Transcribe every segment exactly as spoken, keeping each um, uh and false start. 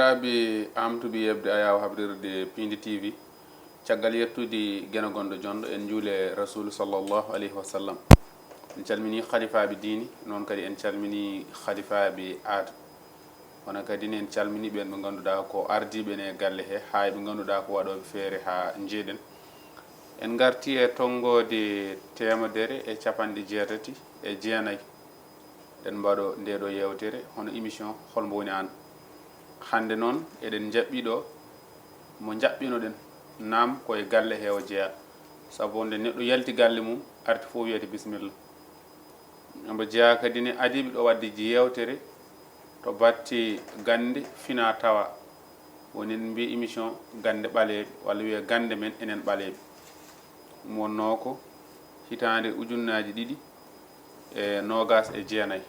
Abi amtuɓe yeɓde ayaawo habrirde Pindi T V. Caggal yettude Geno gonɗo jonɗo, en njuule Rasuulu sallallahu alayhi wa sallam. En calmini halifaaɓe diini, noon kadi en calmini halifaaɓe aada. Kono kadi ne en calmini ɓeen ɓe ngannduɗaa ko ardiiɓe ne galle he, haa e ɓe ngannduɗaa ko waɗooɓe feere haa njeeɗen. En ngarti e tonngoode teemedere e capanɗe jeetati e jeenayi. Eɗen mbaɗo nde ɗo yeewtere hono émission Hol mbo woni aan? Hannde noon eɗen njaɓɓi ɗo mo njaɓɓinoɗen, naam ko e galle he o jeyaa, sabu nde neɗɗo yalti galle mum arti fof wiyete bisimilla. Mbo jeyaa kadi ne adiiɓe ɗo waɗde yeewtere to batte gannde fina tawa, woni en mbiya émission gannde ɓaleeɓe walla wiya gannde men enen ɓaleeɓe. Ɗum wonnoo ko hitaande ujunnaaji ɗiɗi e noogaas e jeenayi.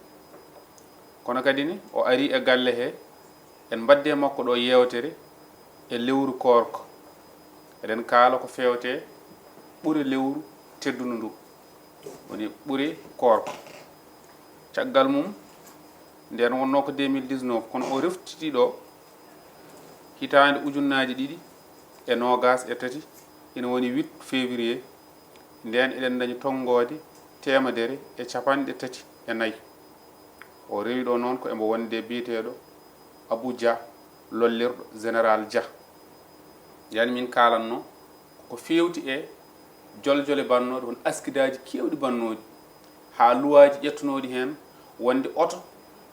Kono kadi ne o ari e galle he, en mbadde makko ɗo yeewtere e lewru koorko. Eɗen kaala ko feewte ɓure lewru teddundu ndu, woni ɓure koorko. Caggal mum, ndeen wonnoo ko deux mille dix-neuf, kono o reftiti ɗo hitaande ujunnaaji ɗiɗi e noogaas e tati, ina woni huit février. Ndeen eɗen ndañi tonngoode teemedere e capanɗe tati e nayi. O rewi ɗo noon ko embo wonde biyeteeɗo Abou Dia, lollirɗo Général Dia. Yani min kaalanno ko feewti e joljole bannooɗe, hono askidaaji keewɗi bannooɗi, haa luwaaji ƴettunooɗi heen, wonde oto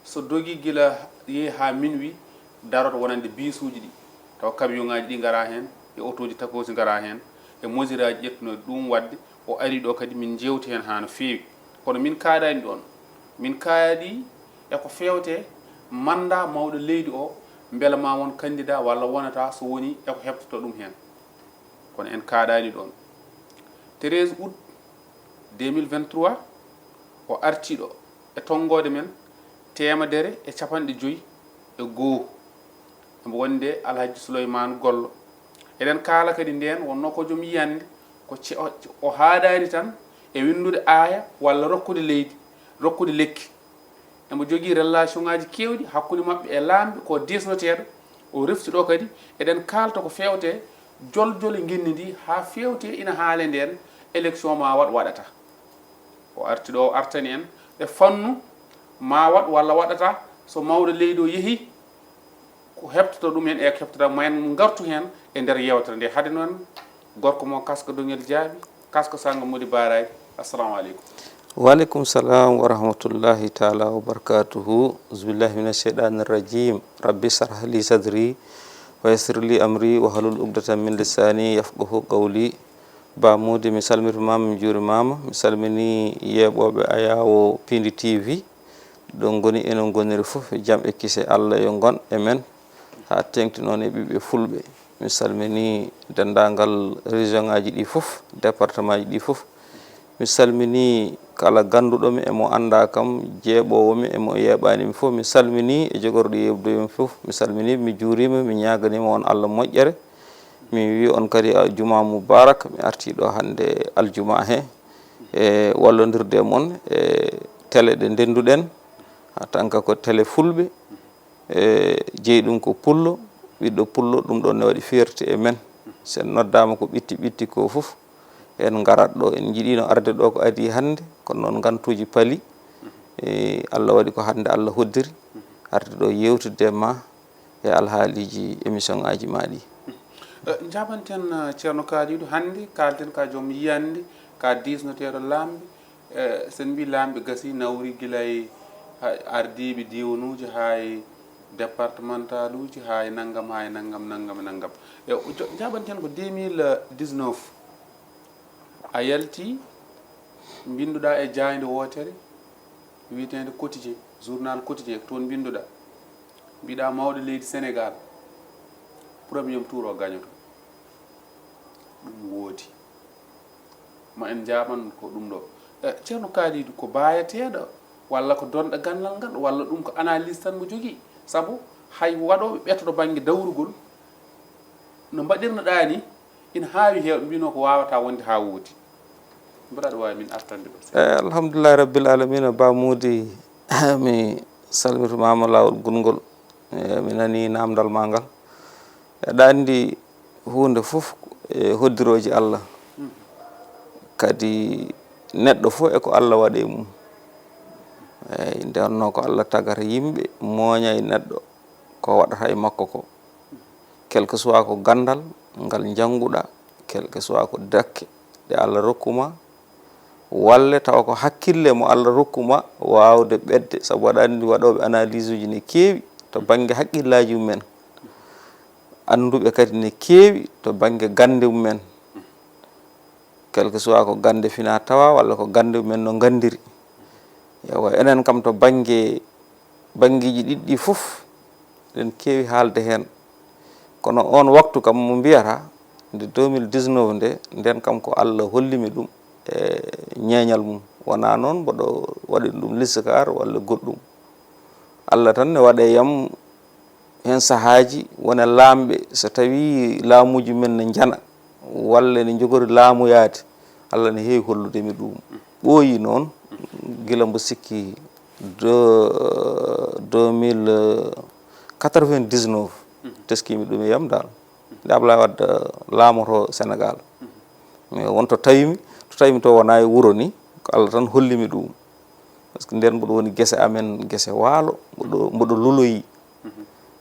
so dogii gila yehi haa minuit, daroto wonande biisuuji ɗi, tawa kamiyonŋaaji ɗi ngara heen, e otooji takoosi ngara heen, e mosiraaji ƴettunooɗi. Ɗum waɗde o ari ɗo kadi min njeewti heen haa no feewi. Kono min kaaɗaani ɗoon. Min kaaɗi e ko feewte mannda mawɗo leydi o, mbela ma won candidat walla wonata, so woni e ko heɓtotoo ɗum heen. Kono en kaaɗaani ɗoon. Treize août deux mille vingt-trois, o arti ɗo e tonngoode men teemedere e capanɗe joyi e goo. Embo wonde Alhaji Souleymane Gollo. Eɗen kaala kadi ndeen wonnoo ko joom yiyannde, ko ce-, o, o haaɗaani tan e winndude aaya walla rokkude leydi, rokkude lekki. Embo jogii relation ŋaaji keewɗi hakkunde maɓɓe e laamɓe, ko diisnoteeɗo. O refti ɗo kadi, eɗen kaalta ko feewte joljole ngenndi ndi, haa feewte ina haale ndeen élection ma waɗ waɗata. O arti ɗo, o artani en e fannu ma waɗ walla waɗata, so mawɗo leydi o yehi, ko heɓtotoo ɗum heen e ko heɓtotoo ma en ngartu heen e nder yeewtere nde. Hade noon, gorko mo kasko doŋel jaabi, kasko sanngo modi baaraaji. Assalamu aleykum. Wa aleykum salam wa rahmatullahi taala wa barakatuhu. Auzubillahi mina sheytani rajim. Rabbi shrah li sadri wa yassir li amri wahlul uqdatan min lisani yafqahu qawli. Ba Mody, mi salmitimaama, mi juurimaama. Mi salminii yeeɓooɓe Ayaawo Pindi T V. Ɗo ngoni, eno ngoniri fof, jam e kise Allah yo ngon e men, haa teeŋti noon e ɓiɓɓe fulɓe. Mi salminii denndaangal région ŋaaji ɗi fof, département ji ɗi fof. Mi salminii kala gannduɗo mi e mo anndaa kam, jeeɓoowo mi e mo yeeɓaani mi fof. Mi salminii e jogorɗo yeeɓdoyi mi fof. Mi salminii, mi juuriima, mi ñaaganiima on Allah moƴƴere. Mi wii on kadi, ah, juma mubarak. Mi artii ɗo hannde aljuma he, e wallondirde e mon e tele ɗe ndennduɗen, en tant que ko tele fulɓe, e jeyi ɗum ko pullo, ɓiɗɗo pullo, ɗum ɗon ne waɗi fierté e men. So en noddaama ko ɓitti ɓitti ko fof, en ngarat ɗo. En njiɗino arde ɗo ko adii hannde, kono noon ngantuuji pali. E Allah waɗi ko hannde Allah hoddiri arde ɗo yeewtidde e ma e alhaaliiji émission ŋaaji ma ɗi. Eh, njaɓanten, eh, Ceerno Kaaliidu, hannde kaalten ka joom yiyannde, ka diisnoteeɗo laamɓe. Eh, so en mbii laamɓe gasii, nawri gila e, ha, ardiiɓe diiwanuuji, haa e départementaluuji, haa e nanngam, haa e nanngam, nanngam e nanngam. E, o jo-, njaɓanten ko deux mille dix-neuf, a yalti, mbinnduɗaa e jaaynde wootere wiyeteende Quotidien, journal Quotidien, toon mbinnduɗaa, mbiɗaa mawɗo leydi Senegaal, premier tour o gañoto. Ɗum woodi. Ma en njaaɓan ko ɗum ɗo. Eh, Ceerno Kaaliidu, ko baayateeɗo walla ko donɗo ganndal ngal, walla ɗum ko analyse tan mo jogii? Sabu hay waɗooɓe ɓeto to bannge dawrugol, no mbaɗirnoɗaa ni, ina haawi heewɓe mbiyno ko waawataa wonde haa woodi. Mbaɗa aɗa waawi min artande ɗo seeɗa? Eh, alhamdulillahi rabbil alamina, Ba Mody, mi salmitimaama laawol gulngol. E, mi nanii naamndal maa ngal. Eɗa anndi huunde fof e hoddirooji Allah. Kadi neɗɗo fof e ko Allah waɗi e mum. Eyi, nden noon ko Allah tagata yimɓe, mooña e neɗɗo ko waɗata e makko ko. Quel que soit ko ganndal ngal njannguɗaa, quel que soit ko dakke ɗe Allah rokku ma, walla tawa ko hakkille mo Allah rokku ma waawde ɓetde, sabu aɗa anndi waɗooɓe analyse uji ne keewi to bannge hakkillaaji mumen. Annduɓe kadi ne keewi to bannge gannde mumen. Quel que soit ko gannde fina tawa walla ko gannde mumen no nganndiri. Yawa, enen kam to bannge, banngeeji ɗiɗi ɗi fof, eɗen keewi haalde heen. Kono oon waktu kam mo mbiyata, nde deux mille dix-neuf nde, nden kam ko Allah holli mi ɗum e ñeeñal mum. Wonaa noon mboɗo waɗi ɗum liskaar walla goɗɗum. Allah tan ne waɗa e yam heen sahaaji, wona laamɓe, so tawii laamuuji men ne njana, walla ne njogori laamuyaade, Allah ne heewi hollude mi ɗum. Ɓooyi noon, gila mbo sikki de, deux mille quatre-vingt-dix-neuf, teskimi ɗum e yam dal. Nde Ablaye Wade laamoto Sénégal. Mais won to tawimi, to tawimi to wona e wuro ni, ko Allah tan holli mi ɗum. Par ce que nden mboɗo woni gese amen, gese waalo, mboɗo, mboɗo luloyi.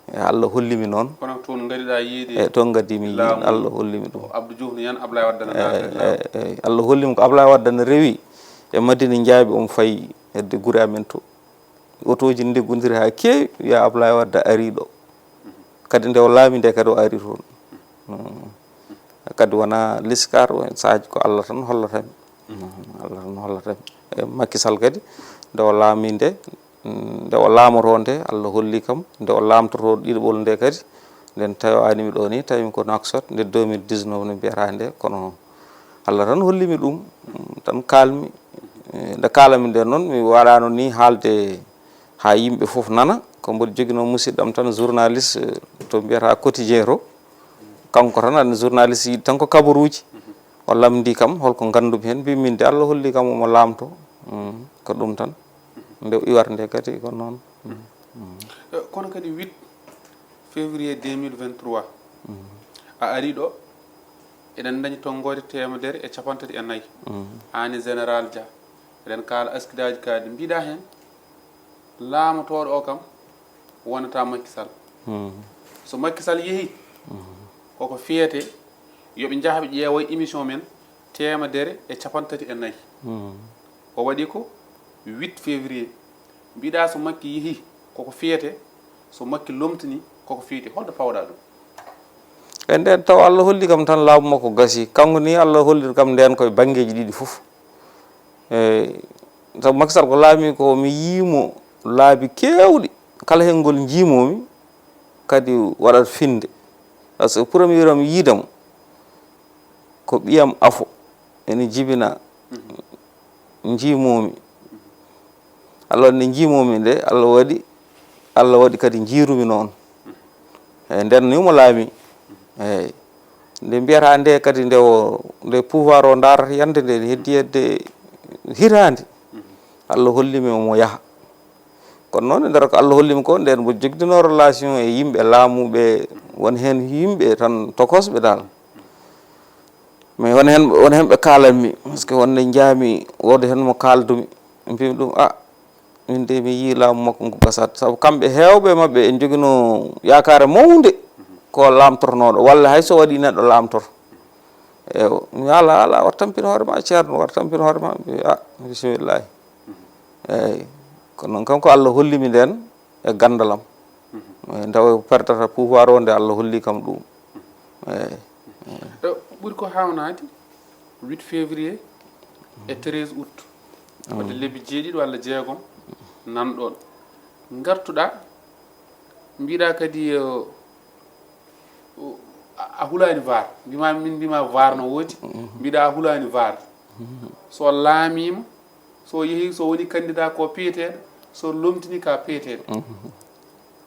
E Allah holli mi noon. Kono toon ngariɗaa yiide E toon ngadimi yiide, laamu Allah holli mi ɗum. Abdou Diouf no yan Ablaye Wade no E, naata e, e, e, Allah holli mi ko Ablaye Wade no rewi e Madina Njaabi, omo fayi hedde gure amen to. Otooji ne ndeggondirii haa keewi, wiya Ablaye Wade arii ɗo. Kadi nde o laami nde kadi o arii toon. Mm. Kadi wonaa liskaar, o, sahaaji ko Allah tan hollata mi. Mm, Allah tan hollata mi. E Macky Sall kadi, nde o laami nde, mm, nde o laamoto nde, Allah holli kam, nde o laamtoto ɗiɗaɓol nde kadi, nden tawi o aani mi ɗo ni, tawi mi ko Nouakchott, nde deux mille dix-neuf no mbiyata nde, kono Allah tan holli mi ɗum, mm, tan kaalmi. E, nde kaalami nde noon, mi waɗaano ni haalde haa yimɓe fof nana, ko mboɗo joginoo musidɗo am tan, journaliste, eh, to mbiyata quotidien to. Kanko tan, aɗa anndi journaliste yiɗi tan ko kabaruuji. O lamndii kam, holko nganndumi heen, mbiimi min de Allah holli kam omo laamto. Mm, ko ɗum tan. Nde iwata nde kadi ko noon. Mm, mm. Eh, kono kadi huit février deux mille vingt-trois, a ari ɗo, eɗen dañi tonngoode teemedere e capanɗe tati e nayi. Mm. Aan e Général Dia, eɗen kaala askidaaji kadi, mbiɗa heen, laamotooɗo o kam wonata Macky Sall. Mm. So Macky Sall yehi, koko fiyete, yoɓe njah ɓe ƴeewoy émission men teemedere e capanɗe tati e nayi. Mm. O waɗi ko huit février. Mbiɗa so Macky yehi, koko fiyete, so Macky lomtini, koko fiyete. Holto pawɗa ɗum? E nden taw Allah holli kam tan laamu makko gasi. Kanko ni Allah holli kam nden koye banngeeji ɗiɗi fof. E, sabu Macky Sall ko laami ko mi yii mo laabi keewɗi. Kala heen ngol njiimomi, kadi waɗat finde. Par ce que premier am yiida mo, ko ɓiyam afo, ene jibina, njiimomi. Allah waɗi nde njiimomi nde, Allah waɗi, Allah waɗi kadi njiirumi noon. Eyi, nden ni mo laami. Eyi. Nde mbiyata nde kadi nde o, nde pouvoir o ndaarata yande nde, ne heddi hedde hitaande. Allah holli mi omo yaha. Kono noon, e nder ko Allah holli mi ko, nden mbo jogdino relation e yimɓe laamuɓe, won heen yimɓe tan tokosɓe dal. Mais won heen, won heen ɓe kaalanmi, par ce que wonde njaami, wooda heen mo kaaldumi, mbimi ɗum, "Ah, min de mi yii laamu makko ngu gasat." Sabu kamɓe heewɓe maɓɓe en jogino yaakaare mawnde ko laamtornooɗo, walla hay so waɗi neɗɗo laamtor. Eewa, mi ala, ala, war tampin hoore ma, ceerno, war tampin hoore ma. Mi, "Ah, bisimillahi." Eeyi, kono noon kam ko Allah holli mi nden e ganndalam. Eeyi, nde o perdata pouvoir o nde Allah holli kam ɗum. Eeyi. Eh, ɓuri ko haawnaade huit février e treize août. Wadde lebbi jeeɗiɗi walla jeegom nan ɗoon. Ngartuɗaa, mbiɗa kadi, eh, o, a, a hulaani vaar. Mbima, min mbima vaar no woodi. Mbiɗa a hulaani vaar. So laamiima, so yehi, so woni candidat ko peeteeɗo, so lomtini ka peeteeɗo.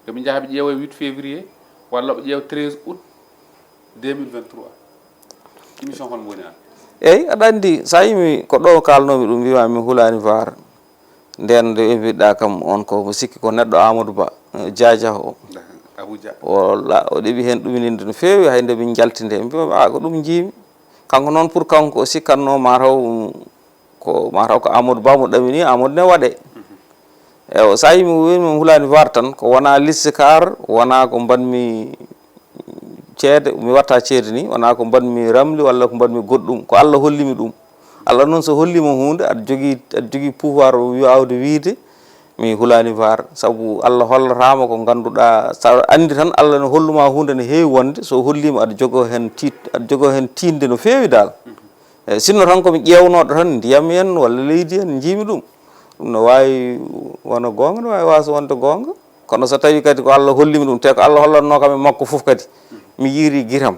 Ɓe njaha ɓe ƴeewa huit février, walla ɓe ƴeewa treize août deux mille vingt-trois. Émission hol mo woni aan? Eyi, aɗa anndi, so a yimi ko ɗo kaalnoomi ɗum, mbima mi hulaani vaar. Nden nde mbiɗa kam on ko mo sikki ko neɗɗo Amadou Ba, eh, Dia Dia o. Abuja. Walla o ɗeɓi heen ɗumininde no feewi, hay nde min njaltinde, mbiimi, "A, ko ɗum njiimi." Kanko noon, pour kanko, o sikkatnoo mataw ko, mataw ko Amadou Ba mo ɗamini, Amadou ne waɗe. Ewa, so a yii mi wii mi hulaani VAR tan, ko wonaa liste car, wonaa ko mbaɗmi ceede, mi watta ceede ni, wonaa ko mbaɗmi ramli walla ko mbaɗmi goɗɗum, ko Allah holli mi ɗum. Allah noon so holli ma huunde, aɗa jogii, aɗa jogii pouvoir o yo aawde wiide, mi hulaani VAR. Sabu Allah hollataama ko ngannduɗaa, so a anndi tan Allah ne hollu ma huunde ne heewi wonde, so holliima aɗa jogoo heen tiit-, aɗa jogoo heen tiiɗnde no feewi dal. Eyi, sinno tan ko mi ƴeewnooɗo tan ndiyam en walla leydi en njiimi ɗum. Ɗum no waawi wona goonga, no waawi waasa wonde goonga. Kono so tawii kadi ko Allah holli mi ɗum, te ko Allah hollatnoo kam e makko fof kadi, mi yiiri gitam.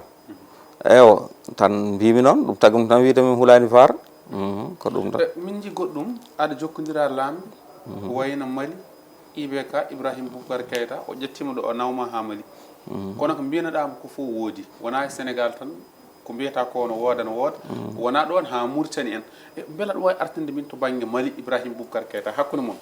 Ewa, tan mbiimi noon, ɗum tagi ɗum tan wiide min hulaani VAR. Mhm, ko ɗum tan. Eh, min nji goɗɗum, aɗa jokkondira laamɓe, ko wayno Mali, I B K, Ibrahim Boubacar Keita, o ƴettiima ɗo, o nawma haa Mali. Mhm. Kono ko mbiyanoɗaama ko fof woodi. Wonaa e Sénégal tan, ko mbiyata ko no wooda, no wooda. Mhm. Wonaa ɗoon haa Mauritanie en. E, mbela ɗum wawi artinde min to bannge Mali, Ibrahim Boubacar Keita, hakkunde mon?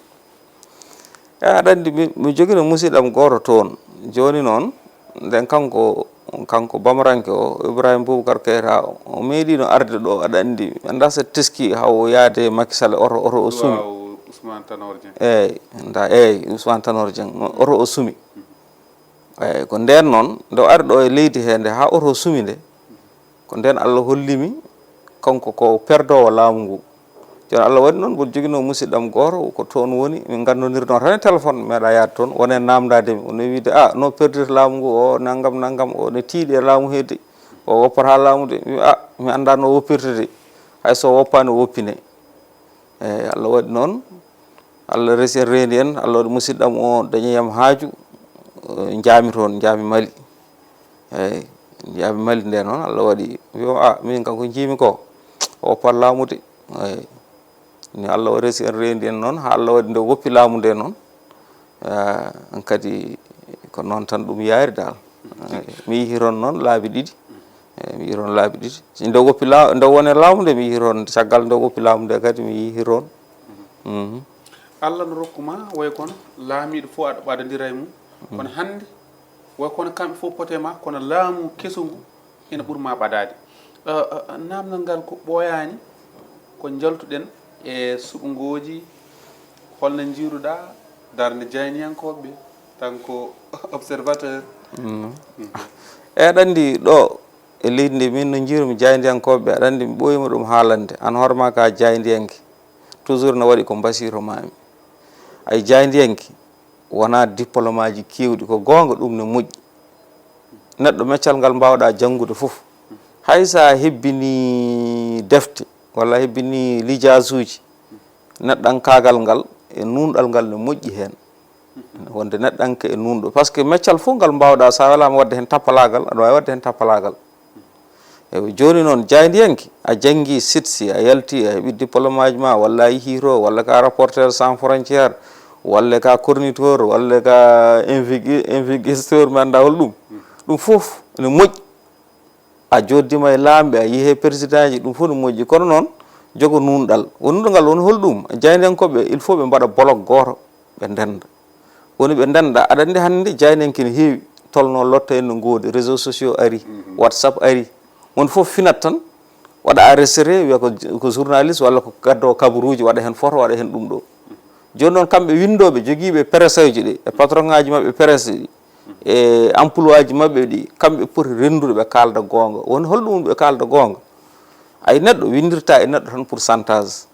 E, aɗa anndi, mi, mi jogino musidɗam gooto toon. Jooni noon, nden kanko, kanko Bamaranke o, Ibrahim Boubacar Keita, o meeɗino arde ɗo, aɗa anndi, mi anndaa so teski haa o yaade Macky Sall, oto, oto o sumi. Waaw, Ousmane Tanor Dieng. Eey, nda, eey, Ousmane Tanor Dieng, oto o sumi. Eey, ko ndeen noon, nde o ari ɗo e leydi hee, nde haa oto o sumi nde, ko ndeen Allah holli mi kanko ko perdoowo laamu ngu. Jooni Allah waɗi noon, mboɗo joginoo musidɗam gooto, ko toon woni, min nganndondirnoo tan e téléphone, mi meeɗaa yahde toon, woni e naamndaade mi, woni e wiyde, "A, no perdirta laamu ngu o, nanngam, nanngam, o ne tiiɗi e laamu hee de, o woppataa laamu de." Mi wiya, "A, mi anndaa no woppirta de, hay so woppaani, o woppinee." Eey, Allah waɗi noon, Allah resi en, reendi en, Allah waɗi musidɗam o dañi yam haaju, eh, njaami toon, njaami Mali. Eey, njaami Mali nde noon, Allah waɗi, wiyo, "A, min kam ko njiimi ko, o woppat laamu de." Eey, ni Allah waɗi resi en, reendi en noon, haa Allah waɗi nde woppi laamu nde noon. Eh, kadi ko noon tan ɗum yaari dal. Eey, mi yihi toon noon laabi ɗiɗi. Eey, mi yihi toon laabi ɗiɗi. Si nde woppi la-, nde woni e laamu nde, mi yihi toon. Caggal nde woppi laamu nde kadi, mi yihi toon. Mhm. Allah no rokku ma, way kono laamiiɗo fof aɗa ɓadondira e mum. Kono hannde, way kono kamɓe fof pote ma, kono laamu keso ngu ina ɓuri ma ɓadaade. Eh, eh, naamnal ngal ko ɓooyaani, ko njaltuɗen e suɓngooji, holno njiiruɗaa darnde jaayndiyankooɓe tan ko observateur? Mhm. Mhm. Eɗen anndi ɗo e leydi ndi, min no njiirumi jaayndiyankooɓe, aɗa anndi mi ɓooyima ɗum haalande. Aan hoore ma ka jaayndiyanke. Toujours no waɗi ko mbasiyto maami. Ay jaayndiyanke, wonaa diplôme aji keewɗi, ko goonga ɗum ne moƴƴi. Neɗɗo meccal ngal mbaawɗaa janngude fof, hay so a hebbinii defte walla a hebbinii lijaasuuji, neɗɗankaagal ngal e nuunɗal ngal ne moƴƴi heen. Wonde neɗɗanke e nuunɗo. Par ce que meccal fof ngal mbaawɗaa, so a welaama waɗde heen tappalaagal, aɗa waawi waɗde heen tappalaagal. Ewa, jooni noon, jaayndiyanke, a janngii sitsi, a yalti, a heɓi diplôme aji ma, walla a yehii to, walla ka Reporters sans frontières, walla ka Chroniqueur, walla ka invigi-, investisseur, mi anndaa hol ɗum. Ɗum fof ene moƴƴi. A jooɗdiima e laamɓe, a yehii e président ji, ɗum fof ene moƴƴi. Kono noon, jogo nuunɗal. Won nuunɗal ngal, won hol ɗum? Jaayndiyankooɓe, il faut ɓe mbaɗa bolok gooto, ɓe ndennda. Woni ɓe ndennda, aɗa anndi hannde jaayndiyanke ne heewi, tolno lotto en no ngoodi, réseaux sociaux ari, WhatsApp ari. Won fof finat tan, waɗa enregistré, wiya ko, ko journaliste walla ko gaddoowo kabaruuji, waɗa heen photo, waɗa heen ɗum ɗo. Jooni noon, kamɓe winndooɓe, jogiiɓe presse uji ɗi, e patron ŋaaji maɓɓe presse ɗi, e emploi ji maɓɓe ɗi, kamɓe poti renndude ɓe kaalda goonga. Woni hol ɗum ɓe kaalda goonga? Ay, neɗɗo winndirta e neɗɗo tan pour chantage.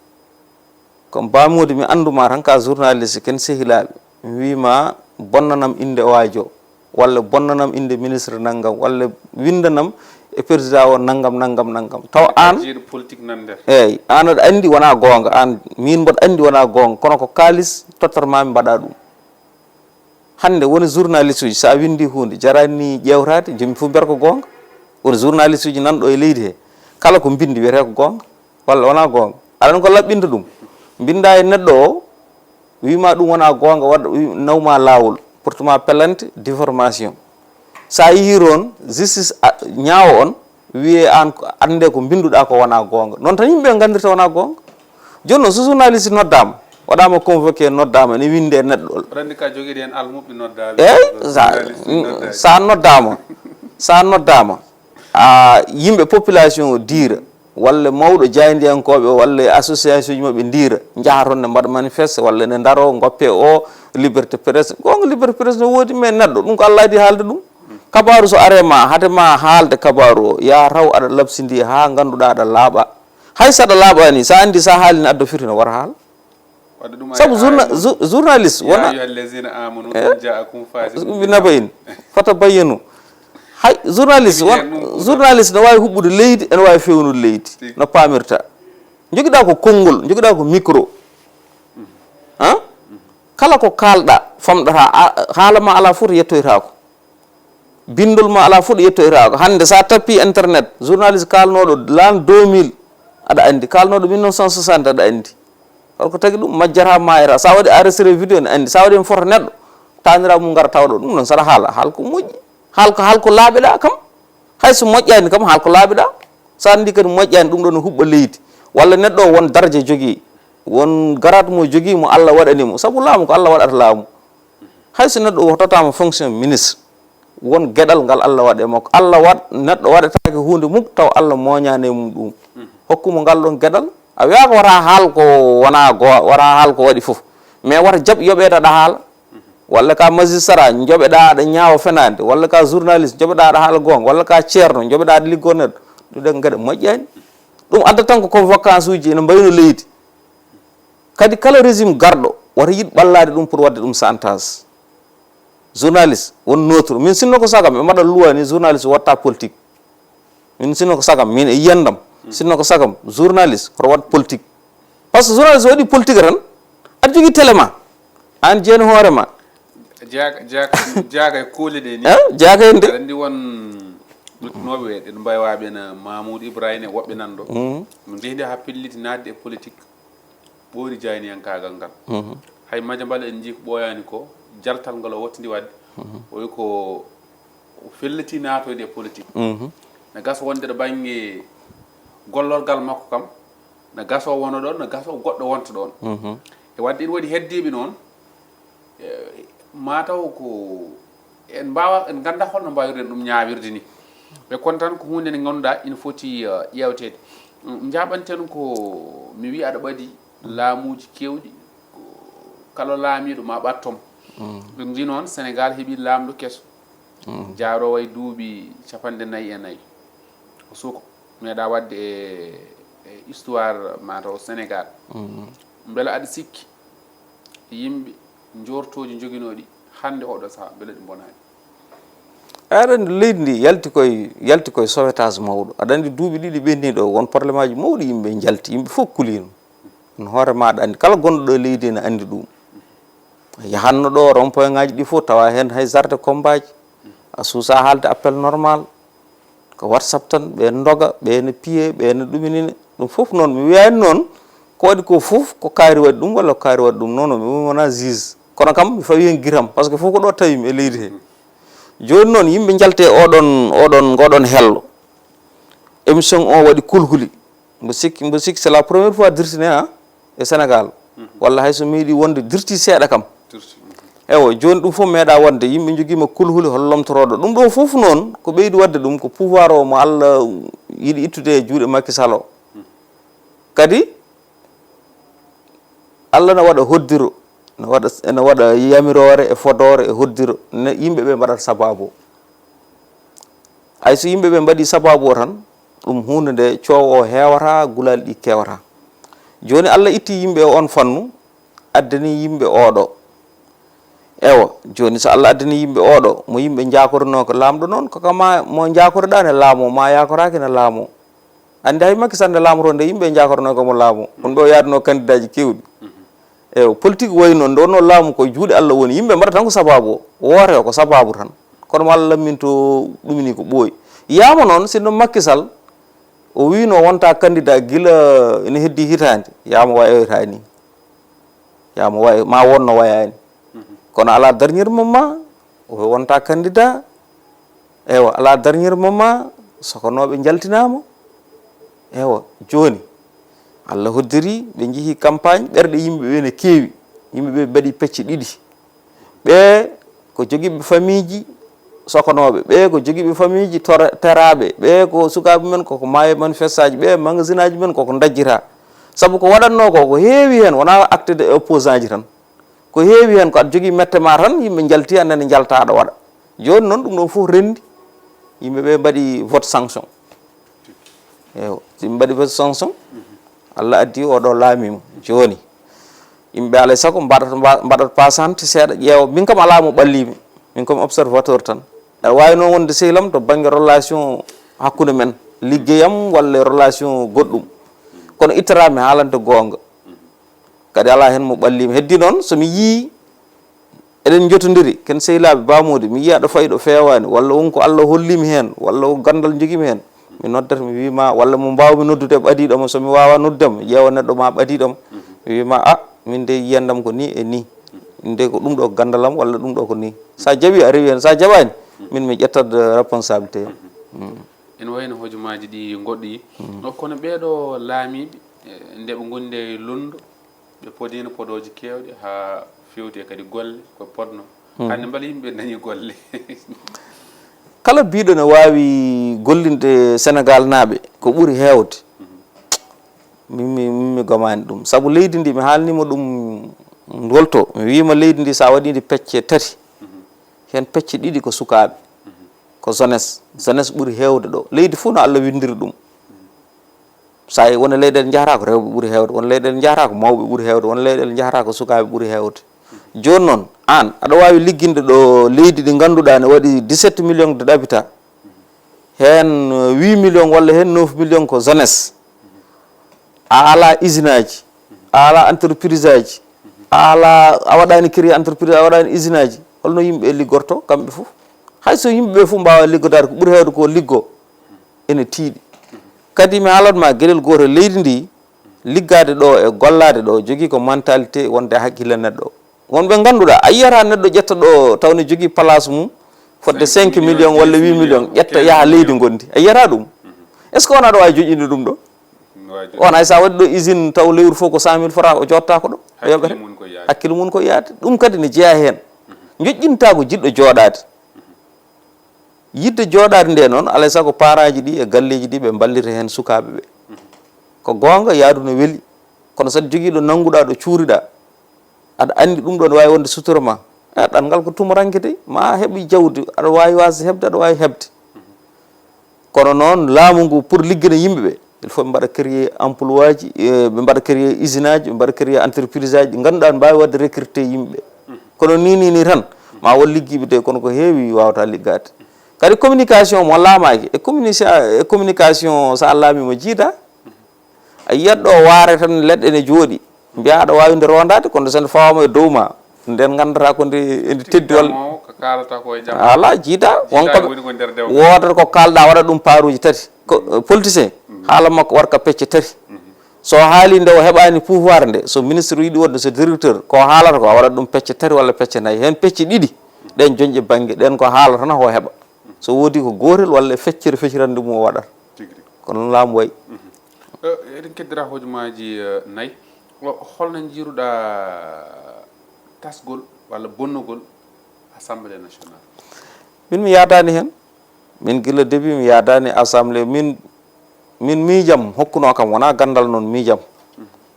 Comme Ba Mody, mi annduma tan ka journaliste, ken sehilaaɓe. Mi wiima, "Bonnanam innde waajo, walla bonnanam innde ministre nanngam, walla winndanam e président o nanngam, nanngam, nanngam." Taw aan, jiiɗo politique nan nder. Eey, aan aɗa anndi wonaa goonga, aan, miin mboɗo anndi wonaa goonga, kono ko kaalis tottat ma mi mbaɗa ɗum. Hannde woni journaliste uji, so a winndi huunde, jaraani ni ƴeewtaade, joom fof mbiyata ko goonga. Woni journaliste uji nan ɗo e leydi he, kala ko mbinndi wiyetee ko goonga, walla wonaa goonga. Aɗa anndi ko laɓɓinta ɗum? Mbinnda e neɗɗo o, wiima ɗum wonaa goonga, waɗa, wi-, nawma laawol, portuma plainte, diffamation. So a yehii toon, justice a-, ñaawa on, wiyee aan ko, annde ko mbinnduɗaa ko wonaa goonga. Noon tan yimɓe ɓe nganndirta wonaa goonga. Jooni noon, so journaliste noddaama, Waɗaama convoqué, noddaama, ene winndi e neɗɗo. Aɗa anndi ka jogiiɗo heen almuɓɓe noddaaɓe. Eey, sa, sa noddaama, sa noddaama, a, yimɓe population o diira, walla mawɗo jaayndiyankooɓe o, walla e association ji maɓɓe ndiira, njaha toon ne mbaɗa manifeste, walla ne ndaro, ngoppe o, liberté presse. Goonga, liberté presse no woodi, mais neɗɗo, ɗum ko Allah adii haalde ɗum. Kabaaru so aree ma, hade ma haalde kabaaru o, yaa taw aɗa labsindii haa ngannduɗaa aɗa laaɓa. Hay so aɗa laaɓaani, so a anndi so a haali ne adda firti, no wara haal. Sabu journaliste wona, bi naba in, fata bayyanu. Hay journaliste won, journaliste no waawi huɓɓude leydi, ene waawi fewnude leydi no paamirta. Njogiɗa ko konngol, njogiɗa ko micro. Han, kala ko kaalɗa, famɗata. Haala ma alaa fof to yettoytaako. Binndol ma alaa fof ɗo yettoytaako. Hannde so a tappi internet, journaliste kaalnooɗo l'an deux mille aɗa anndi, kaalnooɗo mille neuf cent soixante aɗa anndi. Holko tagi ɗum? Majjata, maayata. So a waɗi enregistré vidéo ne anndi, so a waɗi heen photo neɗɗo, taaniraaɓe mum ngara tawa ɗo. Ɗum noon so aɗa haala, haal ko moƴƴi, haal ko, haal ko laaɓeɗa kam. Hay so moƴƴaani kam, haal ko laaɓeɗa. So a anndi kadi moƴƴaani, ɗum ɗo ne huɓɓa leydi. Walla neɗɗo o won darja jogii, won garaat mo jogii mo Allah waɗani mo. Sabu laamu ko Allah waɗata laamu. Hay so neɗɗo o tottaama fonction ministre, won geɗal ngal Allah waɗi e makko. Allah waɗ, neɗɗo waɗataake huunde muk taw Allah mooñaani e mum ɗum. Hokku mo ngal ɗoon geɗal. A wiyaaka wata haal ko wonaa goo, wata haal ko waɗi fof. Mais wata jaɓ yoɓeede aɗa haala. Walla ka magistrat, njoɓeɗaa aɗa ñaawa fenaande. Walla ka journaliste, njoɓeɗaa aɗa haala goonga. Walla ka ceerno, njoɓeɗaa aɗa liggoo neɗɗo. Ɗum ɗoon geɗe moƴƴaani. Ɗum adda tan ko convocation uji ene mbayno leydi. Kadi kala régime garɗo wata yiɗ ɓallaade ɗum pour waɗde ɗum chantage. Journaliste won neutre. Min sinno ko sagam ɓe mbaɗa loi ni journaliste watta politique. Min sinno ko sagam, min e yiyandam, sinno ko sagam journaliste hoto waɗ politique. Par ce que journaliste waɗi politique tan, aɗa jogii télé ma, aan jeeni hoore ma. Jeyaaka, jeyaaka, jeyaaka e kuule ɗe ni. Eh, jeyaaka heen de. Aɗa anndi won noddunoɓe, ɗen mbaywaaɓe na Mamoudou Ibrahima e woɓɓe nan ɗo. No njehdi haa pelliti naatde e politique. Ɓoori jayniyankaagal ngal. Hay Madiambal en njii ko ɓooyaani ko, jaltal ngal o wattindi waɗde. O wi ko o felliti naatoyde e politique. Na gasa wonde to bannge gollorgal makko kam, na gasa o wona ɗoon, na gasa o goɗɗo wonta ɗoon. E waɗde ina waɗi heddiiɓe noon, e, mataw ko en mbaawa, en nganndaa holno mbaawirɗen ɗum ñaawirde ni. Ɓe kon tan ko huunde nde ngannduɗaa ina foti, eh, ƴeewteede. Mm, njaaɓanten ko mi wiyi aɗa ɓadi laamuuji keewɗi, ko kala laamiiɗo ma ɓattom. Ɓe nji noon Senegaal heɓi laamɗo keso, jaaroowo e duuɓi capanɗe nayi e nayi. O suka meeɗa waɗde e, e histoire mataw Senegaal. Mbela aɗa sikki yimɓe njoortooji njoginooɗi hannde oɗo sahaa, mbele ɗi mbonaani? Aɗa anndi leydi ndi yalti koye, yalti koye sauvetage mawɗo. Aɗa anndi duuɓi ɗiɗi ɓenni ɗo, won probléme aji mawɗi yimɓe njalti, yimɓe fof kuliino. Kono hoore ma aɗa anndi, kala gonɗo ɗo e leydi ene anndi ɗum. Yahanno ɗo rond-point ngaji ɗi fof tawa heen hay zarde combat ji. A suusa haalde appel normal. Ko WhatsApp tan, ɓe ndoga, ɓe ne piye, ɓe ne ɗuminine. Ɗum fof noon, mi wiyaani noon, ko waɗi ko fof, ko kaari waɗi ɗum, walla ko kaari waɗi ɗum. Non, non, mi wonaa juge. Kono kam, mi fawi heen gitam, par ce que fof ko ɗo tawi mi e leydi he. Jooni noon, yimɓe njalte oɗon, oɗon, ngoɗon hello. Émission o waɗi kulhuli. Mbo sikki, mbo sikki, c'est la première fois dirtine, ha, e Sénégal. Walla hay so meeɗi wonde dirti seeɗa kam. Ewo, jooni ɗum fof meeɗa wonde, yimɓe njogiima kulhuli hol lomtoroɗo. Ɗum ɗo fof noon, ko ɓeydi waɗde ɗum, ko pouvoir o mo Allah yiɗi ittude e juuɗe Macky Sall o. Kadi, Allah na waɗa hoddiro, na waɗa, ene waɗa yamiroore e fodoore e hoddiro, ne yimɓe ɓe mbaɗata sababu o. Hay so yimɓe ɓe mbaɗi sababu o tan, ɗum huunde nde coowo o heewata, gulaali ɗi keewata. Jooni Allah itti yimɓe e on fannu, addani yimɓe oɗo. Ewa, jooni so Allah addani yimɓe oɗo, mo yimɓe njaakorinoo ko laamɗo noon, ko kama mo njaakoreɗaa ne laamoo, ma yaakoraaki ne laamoo. Anndi hay Macky Sall nde laamotoo nde yimɓe njaakorinoo ko mo laamoo. Won ɓe o yaadunoo candidat ji keewɗi. Ewa, politique wayi noon, nde wonnoo laamu ko juuɗe Allah woni, yimɓe mbaɗa tan ko sababu o. Woote o ko sababu tan. Kono mo Allah lamminto ɗumini ko ɓooyi. Yaama noon, sinno Macky Sall, o wiino wonta candidat gila ene heddi hitaande, yaama wayoyta ni. Yaama way, ma wonno wayaani. Kono alaa dernier moment, o wonta candidat. Ewa, alaa dernier moment, sokonooɓe njaltinaama. Ewa, jooni, Allah hoddiri, ɓe njehi campagne, ɓerɗe yimɓe ɓe ne keewi. Yimɓe ɓe mbaɗi pecce ɗiɗi. Ɓe ko jogiiɓe famiiji sokonooɓe, ɓe ko jogiiɓe famiiji tora-, teraaɓe, ɓe ko sukaaɓe men koko maayo manifestaaji, ɓe magasinaaji men koko ndajjita. Sabu ko waɗatnoo ko, ko heewi heen, wonaa acte de opposant ji tan. Ko heewi heen ko aɗa jogii mette ma tan, yimɓe njalti, a nani njalta aɗa waɗa. Jooni noon ɗum ɗoon fof renndi, yimɓe ɓe mbaɗi vote sanction. Eewa, so yimɓe mbaɗi vote sanction, Allah addi oɗo laamiima. Jooni, yimɓe alay sago mbaɗata, mba-, mbaɗata pasante seeɗa, ƴeewa. Min kam alaa mo ɓalliimi, min kam observateur tan. Aɗa waawi noon wonde sehil am to bannge relation hakkunde men, liggey am walla relation goɗɗum. Kono ittata mi haalante goonga. Kadi alaa heen mo ɓalliima. Heddii noon, so mi yii eɗen njotondiri, ken sehilaaɓe baamuude, mi yii aɗa fayi ɗo feewaani, walla won ko Allah holliimi heen, walla ko ganndal njogiimi heen, mi noddata, mi wii ma, walla mo mbaawmi noddude e ɓadiiɗo ma, so mi waawaa noddude ma, mi ƴeewa neɗɗo ma ɓadiiɗo ma, mi wii ma, a, min de yiyandam ko nii e nii, min de ko ɗum ɗo ko ganndal am, walla ɗum ɗo ko nii. So a jaɓii, a rewii heen, so a jaɓaani, min mi ƴettat, eh, responsabilité am. Mm. Ene wayno hojomaaji ɗi ngoɗɗi. Kono ɓeeɗo laamiiɓe, eh, nde ɓe ngondi e londo, ɓe podiino podooji keewɗi haa feewti e kadi golle ko podno. Hannde mbele yimɓe dañi golle? Kala biiɗo ne waawi gollinde Senegaal naaɓe ko ɓuri heewde. Min mi, min mi gomaani ɗum. Sabu leydi ndi, mi haalniima ɗum ndolto. Mi wiima leydi ndi, so a waɗii ndi pecce tati, heen pecce ɗiɗi ko sukaaɓe, ko jeunesse. Jeunesse ɓuri heewde ɗo. Leydi fof no Allah winndiri ɗum. So a won e leyɗeele njahata ko rewɓe ɓuri heewde, won leyɗeele njahata ko mawɓe ɓuri heewde, won leyɗeele njahata ko sukaaɓe ɓuri heewde. Jooni noon, aan, aɗa waawi ligginde ɗo leydi ndi ngannduɗaa ne waɗi dix-sept millions de d'habitants, heen, eh, huit millions walla heen neuf millions ko jeunesse. A alaa usine aji, a alaa entreprise aji, a alaa, a waɗaani créer entreprise, a waɗaani usine aji. Holno yimɓe liggorto kamɓe fof? Hay so yimɓe ɓe fof mbaawa liggodaade, ko ɓuri heewde ko liggo ene tiiɗi. Kadi mi haalat ma geɗel gootel, leydi ndi, liggaade ɗo e gollaade ɗo, jogii ko mentalité wonde hakkille neɗɗo. Won ɓe ngannduɗaa, a yiyata neɗɗo ƴetta ɗo taw ne jogii place mum fodde cinq millions walla huit millions, ƴetta yaha leydi ngondi. A yiyata ɗum? Est-ce que on aɗa waawi joƴƴinde ɗum ɗo? On hay sa waɗi ɗo usine taw lewru fof ko cent mille francs o joɗta ko ɗo. O yoɓete. Hakkille mum ko yaade. Ɗum kadi ne jeyaa heen. Joƴƴinta ko jiɗɗo jooɗaade. Yiɗde jooɗaade nde noon, alay sago paraaji ɗi e galleeji ɗi ɓe mballita heen sukaaɓe ɓe. Ko goonga, yaadu no weli, kono so aɗa jogii ɗo nannguɗaa, ɗo cuuriɗaa, aɗa anndi ɗum ɗo ne waawi wonde sutura ma. E ɗanngal ko tumuranke de, ma a heɓi jawdi, aɗa waawi waasde heɓde, aɗa waawi heɓde. Kono noon, laamu ngu, pour liggina yimɓe ɓe, il faut ɓe mbaɗa créer emploi ji, e, ɓe mbaɗa créer usine aji, ɓe mbaɗa créer entreprise aji ɗi ngannduɗaa ne mbaawi waɗde recruter yimɓe. Kono ni, ni, ni tan, ma won liggiiɓe de, kono ko heewi waawata liggaade. Kadi communication mo laamaaki, e communica-, e communication so a laamiima jiida, a yiyat ɗo waare tan leɗɗe ne jooɗi, mbiya aɗa waawi nde rondaade, kono so nde fawaama e dow ma, nden nganndata ko nde ene teddi walla. Ala, jiida, won ko woni ko nder dewgal. Woodata ko kaalɗa, waɗa ɗum paaruuji tati. Ko, eh, politicien, haala makko waɗa ka pecce tati. So haali nde o heɓaani pouvoir nde, so ministre yiɗi wonde, so directeur, ko haalata ko, a waɗat ɗum pecce tati walla pecce nayi. Heen pecce ɗiɗi, ɗen joñƴe bannge, ɗen ko haala tan ko heɓa. So woodi ko gootel walla e feccere fecirande mum o waɗata. Tigi rigi. Ko noon laamu wayi. Eh, eɗen keddora hojomaaji, eh, nayi. O, holno njiiruɗaa tasgol walla bonnugol Assemblée nationale? Min mi yaadaani heen. Min gila début mi yaadaani Assemblée. Min, min miijam hokkunoo kam, wonaa ganndal noon miijam.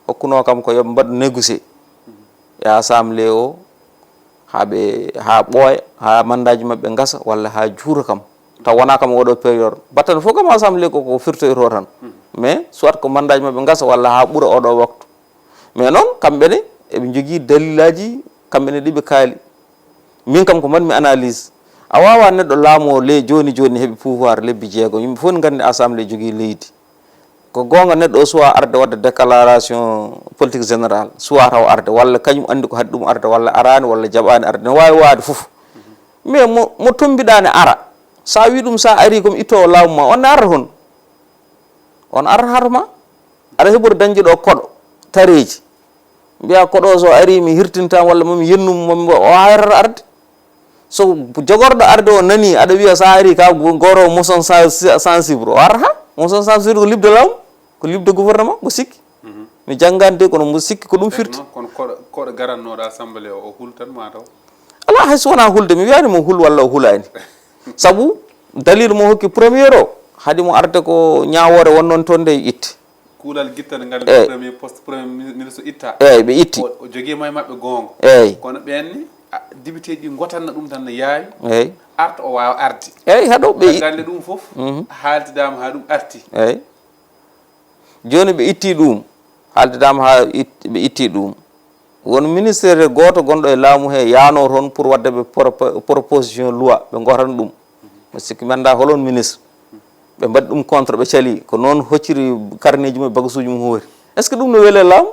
Hokkunoo kam ko yo ɓe mbaɗ négocier e Assemblée o, haa ɓe, haa ɓooya, haa mandaaji maɓɓe ngasa, walla haa juuta kam. Taw wonaa kam oɗo période. Battane fof kam Assemblée ko, ko firtoytoo tan. Mais soit ko mandaaji maɓɓe ngasa, walla haa ɓura oɗo waktu. Mais noon, kamɓe ne, eɓe njogii dalilaaji, kamɓe ne ɗi ɓe kaali. Min kam ko mbaɗmi analyse. A waawaa neɗɗo laamoo le jooni jooni heɓi pouvoir lebbi jeego. Yimɓe fof ne nganndi Assemblée jogii leydi. Ko goonga, neɗɗo o suwaa arde waɗde déclaration politique générale, suwaa taw arde, walla kañum anndi ko haɗi ɗum arde, walla araani, walla jaɓaani arde, ne waawi waade fof. Mais mo, mo tommbiɗaa ne ara, so a wii ɗum so a arii ko mi ittoowo laamu ma, on ne arata hon? On arata haato ma? Aɗa heɓori dañde ɗo koɗo, tareeji. Mbiya koɗo so arii mi hirtinta walla mami yennum mami o hayrata arde. So jogorɗo arde o nani aɗa wiya sa ari ka go-, goro motion sen-, sensible, o arata. Motion sensible ko liɓde laamu, ko liɓde gouvernement, mbo sikki. Mhm. Mi janngaani de, kono mboɗo sikki ko ɗum firti. Kono koɗo koɗo garannoɗo assemblée o o hul tan ma taw. Alaa, hay so wonaa hulde, mi wiyaani mo hul walla o hulaani. Sabu dalilu mo hokki premier o, haɗi mo arde ko ñaawoore wonnoon toon nde itti. Kuulal gittal ngal Eyi. Premier poste premier ministre itta. Eeyi, ɓe itti. O o jogii ma e maɓɓe goonga. Eeyi. Kono ɓeen ni a, député ji ɗi gotanna ɗum tan no yaawi. Eeyi. Arta o waawa arde. Eeyi, haɗo ɓe i- Caggal nde ɗum fof haaltidaama haa ɗum arti. Eeyi. Jooni ɓe itti ɗum, haaltidaama haa it- ɓe itti ɗum. Won ministère gooto gonɗo e laamu he yaano toon pour waɗde ɓe propo- proposition loi, ɓe ngootana ɗum. Mi sikki mi anndaa hol oon ministre. Ɓe mbaɗi ɗum contre, ɓe cali. Ko noon hocciri karneeji mum e bagasuuji mum hoori. Est-ce que ɗum no weli e laamu?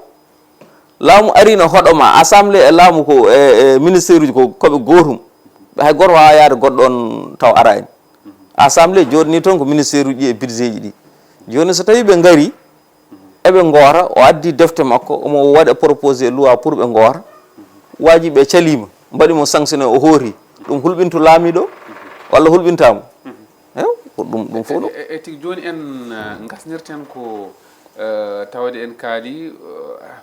Laamu arii no hoɗo ma, assemblée e laamu ko e e ministère uji ko koɓe gootum. Ɓe hay gooto waawaa yahde goɗɗo on taw araani. Assemblée jooɗanii toon ko ministère uji ɗi e budget ji ɗi. Jooni so tawii ɓe ngarii, eɓe ngoota, o addi defte makko, omo waɗa proposé loi pour ɓe ngoota. Waaji ɓe caliima, mbaɗi mo sanctionné, o hoori. Ɗum hulɓinto laamiiɗo o walla hulɓintaa mo? Ew, ko ɗum ɗum fof ɗo. E e tigi jooni en eh, ngasnirten ko eh, tawde en kaali eh,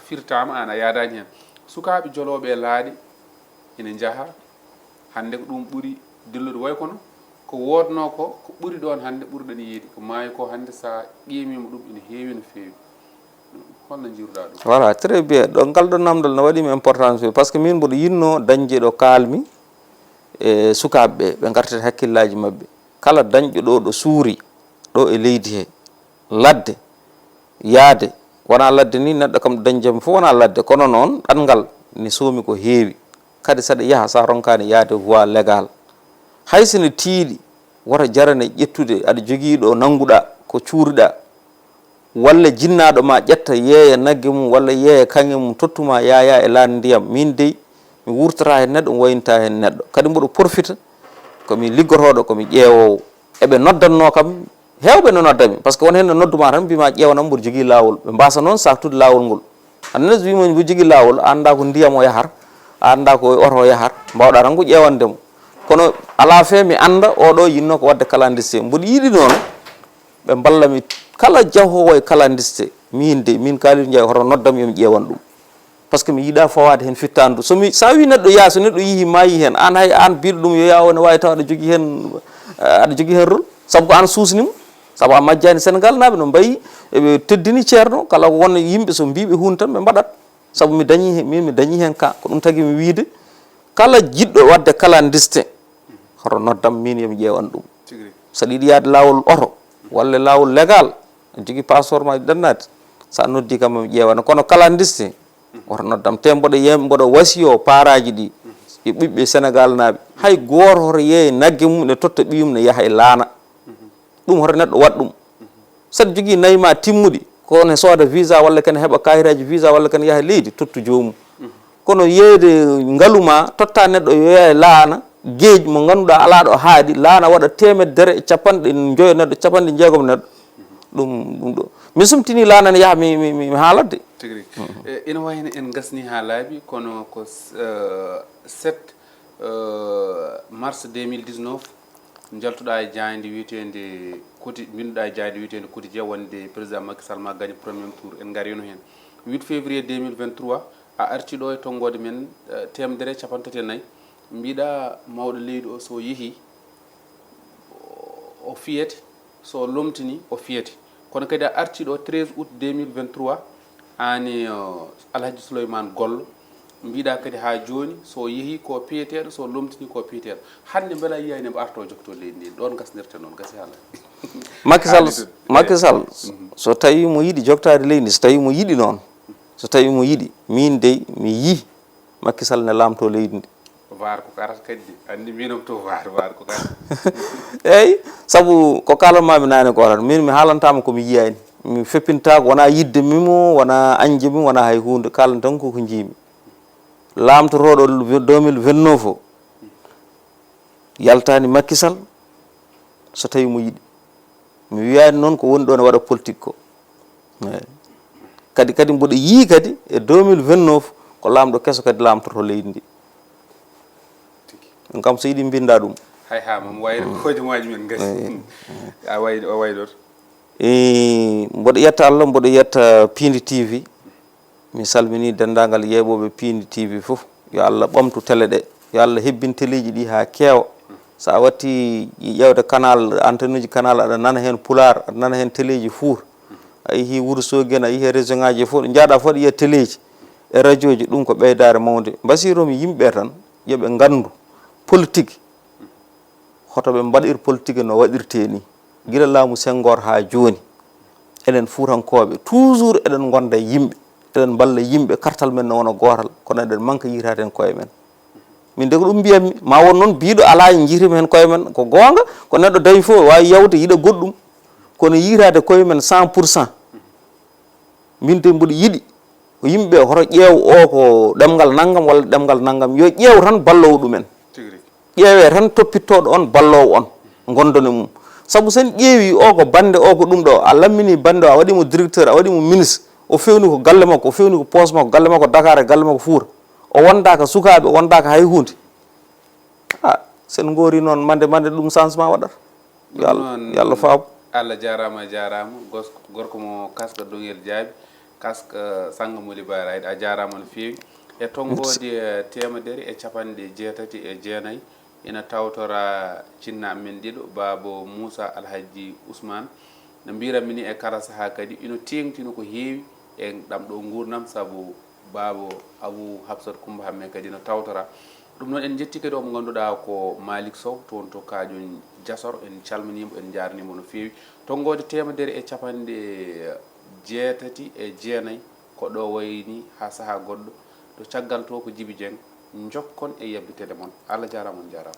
firtaama aan a yaadaani heen. Sukaaɓe jolooɓe e laaɗe ina njaha. Hannde ko ɗum ɓuri dillude, way kono ko woodnoo ko ko ɓuri ɗoon hannde ɓurɗen yiide. Ko maayi ko hannde so a ƴeemiima ɗum ina heewi no feewi. Holno njiiruɗaa ɗum? Voilà, très bien. Ɗo ngal ɗo namdal no waɗi mi importance, parce que min mboɗo yinnoo dañde ɗo kaalmi e sukaaɓe ɓe, ɓe ngartata hakkillaaji maɓɓe. Kala dañɗo ɗo ɗo suuri ɗo e leydi he, ladde, yaade, wonaa ladde ni neɗɗo kam ɗo dañi jam fof wonaa ladde, kono noon ɗanngal ne soomi ko heewi. Kadi saɗa yaha sa ronkaani yaade voie légal, hay so ne tiiɗi, woto jarane ƴettude aɗa jogii ɗo nannguɗaa ko cuuriɗaa, walla jinnaaɗo ma ƴetta yeeya nagge mum walla yeeya kaŋŋe mum tottuma yaaya e laana ndiyam. Min dey mi wurtata heen neɗɗo, mi wayinta heen neɗɗo. Kadi mboɗo porfita ko mi liggotooɗo, ko mi ƴeewoowo. Eɓe noddannoo kam, heewɓe no noddami, parce que won heen no nodduma tan mbima ƴeewanam mboɗo jogii laawol. Ɓe mbaasa noon saaktude laawol ngol. Hannde neɗɗo so wiima mboɗo jogii laawol, a anndaa ko ndiyam o yahar, a anndaa ko oto o yahar, mbaawɗaa tan ko ƴeewande mo. Kono alaa fee mi annda oɗo yinnoo ko waɗde kalandiste. Mboɗo yiɗi noon ɓe mballa mi, kala jahoowo e kalandiste, miin de, miin Kalidou Ndiaye hoto noddam yo mi ƴeewan ɗum. Parce que mi yiɗaa fawaade heen fittaandu. So mi, so a wii neɗɗo yaha, so neɗɗo yihii maayii heen, aan hay aan biiɗo ɗum yo yaha, o ne waawi taw aɗa jogii heen, aɗa jogii heen rôle. Sabu ko aan suusni mo. Sabu a majjaani Senegaal naaɓe no mbayi, eɓe teddini ceerno, kala ko won yimɓe so mbii ɓe huunde tan ɓe mbaɗat. Sabu mi dañii heen, miin mi dañii heen cas. Ko ɗum tagi mi wiyde kala jiɗɗo waɗde kalandiste, hoto noddam miin yo mi ƴeewan ɗum. Tigi rigi. Saɗa yiɗi yahde laawol oto walla laawol légal, aɗa jogii passeport ma ɗi ɗannaade, so a noddii kam mi ƴeewana. Kono kalandiste, woto noddam. Te mboɗo yem, mboɗo wasiyoo paaraaji ɗi, e ɓiɓɓe Senegaal naaɓe. Hay gooto hoto yeeya nagge mum ne totta ɓiyum ne yaha e laana. Ɗum hoto neɗɗo waɗ ɗum. Saɗa jogii nayi ma timmuɗi, ko ne sooda visa walla kene heɓa kaayitaaji visa walla kene yaha leydi, tottu joomum. Kono yeeyde ngalu ma, totta neɗɗo yo yaha e laana, geej mo ngannduɗaa alaa ɗo haaɗi, laana waɗa teemedere e capanɗe njoyo neɗɗo, capanɗe jeegom neɗɗo. Ɗum ɗum ɗo. Mi sumtini laana ne yaha mi mi mi haalat de. Tigi rigi. E, ina wayno en ngasni haa laaɓi, kono ko s- eh, sept eh, mars deux mille dix-neuf, njaltuɗaa e jaaynde wiyeteende Quotidi, mbinnduɗaa e jaaynde wiyeteende Quotidien wonde président Macky Sall ma gañe premier tour, en ngarino heen. Huit février deux mille vingt-trois, a arti ɗo e tonngoode men eh, teemedere e capanɗe tati e nayi, mbiɗa mawɗo leydi o so yehii o fiyete, so lomtini o fiyete. Kono kadi a arti ɗo treize août deux mille vingt-trois, aan e eh, Alhaji Souleymane Gollo, mbiɗa kadi haa jooni so yehii ko piyeteeɗo, so lomtini ko piyeteeɗo. Hannde mbela yiyaani mbo arto jokto leydi ndi, ɗoon ngasnirten noon, gasi haa laaɓi. Macky Sall, Macky Sall, so tawi mo yiɗi joktaade leydi ndi, so tawi mo yiɗi noon, so tawi mo yiɗi, min dey mi yii Macky Sall ne laamto leydi ndi. Vaar ko arata kadi de. Anndi minom to vaar, vaar ko arata. Eeyi, sabu ko kaalanmaami naane ko tan, miin mi haalantaama ko mi yiyaani. Mi feppintaako, wonaa yiɗde mi mo, wonaa añde mi, wonaa hay huunde, kaalan tan ko ko njiimi. Laamtotooɗo deux mille vingt-neuf o, yaltaani Macky Sall, so tawi mo yiɗi. Mi wiyaani noon ko woni ɗo ne waɗa politique ko. Eeyi. Kadi kadi mboɗo yii kadi e deux mille vingt-neuf ko laamɗo keso kadi laamtoto leydi ndi. Ɗum kam so yiɗi mbinnda ɗum. Hay haa mam wayno hojomaaji men ngasi. A way o waynoto. E, mboɗo yetta Allah, mboɗo yetta Pindi T V. Mi salminii denndaangal yeeɓooɓe Piindi T V fof. Yo Allah ɓamtu tele ɗe. Yo Allah hebbin teleeji ɗi haa keewa. So a watti ƴeewde canal, antennuuji canal, aɗa nana heen Pulaar, aɗa nana heen teleeji Fuur. A yehii Wuro Soogi en, a yehii e région ŋaaji fof, ɗo njaaɗa fof aɗa yiya teleeji e radiooji, ɗum ko ɓeydaare mawnde. Mbasiiromi yimɓe tan, yo ɓe nganndu politique, hoto ɓe mbaɗir politique no waɗirtee nii. Gila laamu Senghor haa jooni, enen Fuutankooɓe, toujours eɗen ngonda e yimɓe, eɗen mballa yimɓe, kartal men no wona gootal, kono eɗen manka yiytaade heen koye men. Min de ko ɗum mbiyatmi, ma won noon biiɗo alaa en njiytiima heen koye men, ko goonga, ko neɗɗo dañi fof waawi yawde yiɗa goɗɗum, kono yiytaade koye men cent pour cent. Min de mboɗo yiɗi ko yimɓe hoto ƴeew o ko ɗemngal nanngam walla ɗemngal nanngam, yo ƴeew tan balloowo ɗumen. Tigi rigi. Ƴeewee tan toppittooɗo on, balloowo on, ngonndon e mum. Sabu so en ƴeewii o ko bannde, o ko ɗum ɗo, a lammini bannde o, a waɗi mo directeur, a waɗi mo ministre, o fewni ko galle makko, o fewni ko poos makko, galle makko Dakar e galle makko Fuuta. O wondaaka sukaaɓe, o wondaaka hay huunde. Ah, so en ngoori noon, mande, mande ɗum changement waɗata. Yo Allah, yo Allah faabu. Allah jaaraama, a jaaraama. Gos-, gorko mo Kaska Doŋel Jaabi, Kaska Sannga Moli Baaraaɗi, a jaaraama no feewi. E tonngoode teemedere e capanɗe jeetati e jeenayi, ina tawtora cinnaaɓe men ɗiɗo, Baabo Muusa, Alhajji Usmaan. No mbiiranmi ni, e kala sahaa kadi ina teeŋtino ko heewi e ɗam ɗo nguurndam, sabu Baabo Abuu Hafsat Kummba Hammee kadi no tawtora. Ɗum noon, en njettii kadi omo ngannduɗaa ko Malick Sow, toon to Kaaƴon Jasor. En calminii mo, en njaarnii mo no feewi. Tonngoode teemedere e capanɗe jeetati e jeenayi, ko ɗo wayi ni haa sahaa goɗɗo, to caggal to ko Jibi Jeŋ. Njokkon e yeɓɓitede mon. Allah jaaraama, on njaaraama.